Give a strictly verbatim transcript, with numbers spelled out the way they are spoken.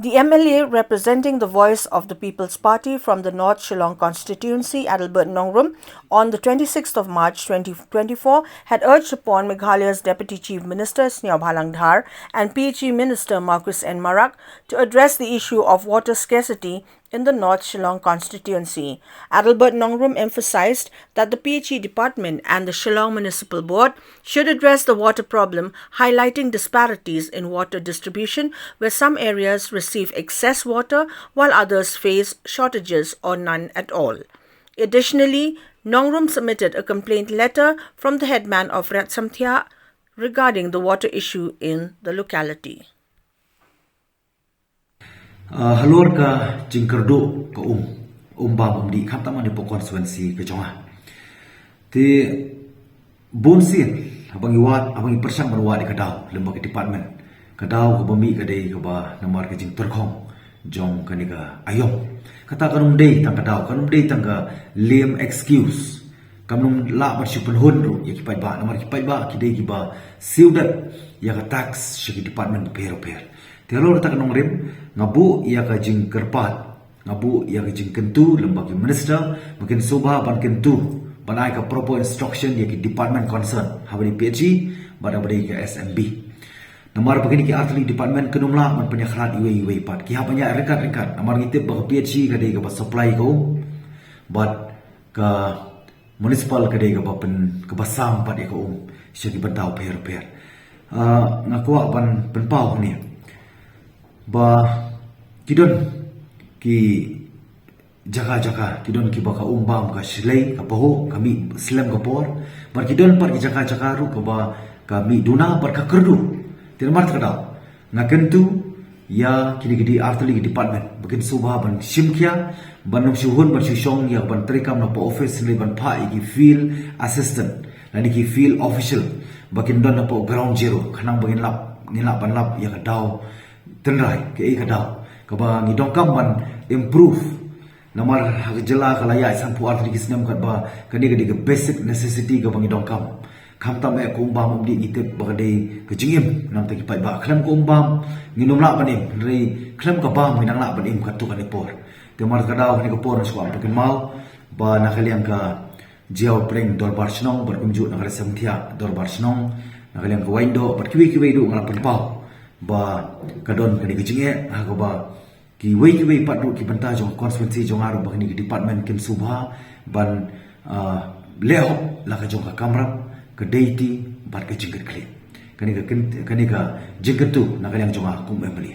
The M L A representing the Voice of the People's Party from the North Shillong constituency, Adelbert Nongrum, on the twenty-sixth of March twenty twenty-four, had urged upon Meghalaya's Deputy Chief Minister Sniawbhalang Dhar and P H E Minister Marcuise N Marak to address the issue of water scarcity in the North Shillong constituency. Adelbert Nongrum emphasized that the P H E department and the Shillong Municipal Board should address the water problem, highlighting disparities in water distribution, where some areas receive excess water while others face shortages or none at all. Additionally, Nongrum submitted a complaint letter from the headman of Ratsamthia regarding the water issue in the locality. Uh, halor ka jingkyrduh ka um, um bam um dih, khamtam ha kane ka constituency ka jong nga. Te bun sien, haba ngi wad, haba ngi pyrshang ban wad ïa ka daw lyngba ka department, ka daw kaba mih ka dei kaba namar ka jingtyrkhong jong kane ka aïom. Kata kam dei tang ka daw, kam dei tang ka lame excuse. Kam lah ban shu pynhun ruh ïa ki paidbah, namar ki paidbah ki dei kiba siew dat ïa ka tax sha ki department bapher bapher. Te halor kata ka nongrim, nga buh ïa ka jingkyrpad, nga buh ïa ka jingkyntu lyngba ki minister ba kin sngewbha ban kyntu, ban ai ka proper instruction ïa ki department concern, haba dei P H E bad haba dei ka S M B. Namar ba kine ki artylli ki department kim lah ban pynïakhlad iwei iwei pat, ki hap ban ïaid ryngkat ryngkat. Namar ngi tip ba ka P H E ka dei kaba supply ka um, bad ka municipal ka dei kaba pyn, kaba sam pat ïa ka um sha ki bynta bapher bapher. Uh, nga kwah ban pynpaw hangne ba ki don ki jaka jaka, ki don kiba ka um bam ka shlei, ka pahuh, ka mih slem ka por. Bad ki don pat ki jaka jaka ruh kaba ka mih duna bad ka kyrduh. Te namar kata ka daw nga kyntu ïa kine ki dei artylli ki department ba kin sngewbha ban shim khia, ban ym shu hun, ban shu shong ïa, ban trei kam na poh office, lane ban phah ïa ki field assistant lane ki field official ba kin don na poh ground zero, khnang ba ngin lap, ngin lah ban lap ïa ka daw tynrai, kaei ka daw kaba ngi donkam ban improve. Namar ha ka jylla ka la ïaid sanphew ar tylli ki snem katba kane ka dei ka basic necessity kaba ngi donkam. Khamtam eh ka um bam um dih, ngi tip ba ka dei ka jingim na ka bynta ki paidbah. Khlem ka um bam ngin ym lah ban im, hynrei khlem ka bam ngin nang lah ban im katto katne por. Te namar kata ka daw kane ka por nga sngewbha ban pynkynmaw ba na ka liang ka Jaïaw Pdeng Dorbar Shnong bad kumjuh na ka Ratsamthia Dorbar Shnong, na ka liang ka Waindoh bad kiwei kiwei ruh nga la pynpaw ba ka don kane ka jingeh, ha kaba kiwei kiwei pat ruh ki bynta jong ka constituency jong nga ruh ba kine ki department kin sngewbha ban, ah, leh hok la ka jong ka kamram, ka deiti bad ka jingkitkhlieh. Kane ka kin, kane ka jingkyntu na ka liang jong nga kum M L A.